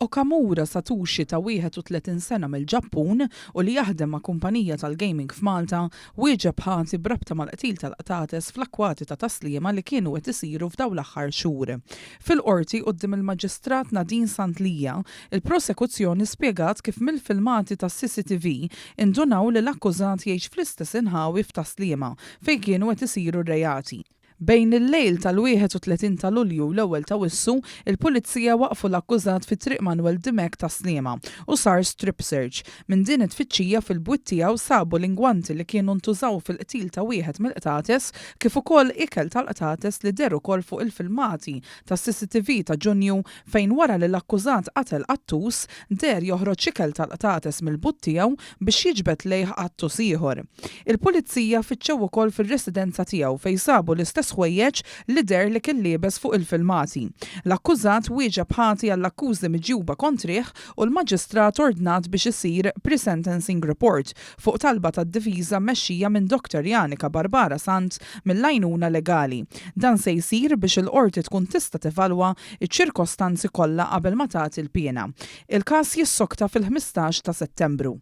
Okamura Satoshi ta' 31 sena mill-Ġappun u li jaħdem ma' kumpanija tal-gaming f'Malta, wieġeb ħati b'rabta mal-qtil tal-qtates fl-akkwati ta' Tas-Sliema li kienu qed isiru f'dawn l-aħħar xhur. Fil-Qorti quddiem il-Maġistrat Nadine Sant Lia, il-Prosekuzzjoni spjegat kif mill-filmati tas-CCTV indunaw li l-akkużat jgħix fl-istess inħawi f'Tas-Sliema fejn kienu qed isiru r-reati. Bejn il-lejl tal-31 ta' Lulju u l-ewwel t'Awwissu, il-Pulizija waqqfu l-akkużat fi Triq Manwel Dimech Tas-Sliema u sar strip search. Minn din it-tfittxija fil-bwiet tiegħu sabu l-ingwanti li kienu ntużaw fil-qtil ta' wieħed mill-qtates kif ukoll ikel tal-qtates li deher ukoll fuq il-filmati tas-CCTV ta' Ġunju fejn wara li l-akkużat qatel qattus, deher joħroġ ikel tal-qtates mill-but tiegħu biex jiġbed lejh qattus ieħor. Il-Pulizija fittxew ukoll fir-residenza tiegħu fejn sabu l-istess ħwejjeġ li deher li kien liebes fuq il-filmati. L-akkużat wieġeb ħati għall-akkużi miġjuba kontrih u l-Maġistrat ordnat biex isir pre-sentencing report fuq talba tad-difiża mmexxija minn Dr Janika Barbara Sant mill-għajnuna legali. Dan se jsir biex il-Qorti tkun tista' tevalwa ċ-ċirkostanzi kollha qabel ma tagħti l-piena. Il-każ jissokta fil-15 ta' Settembru.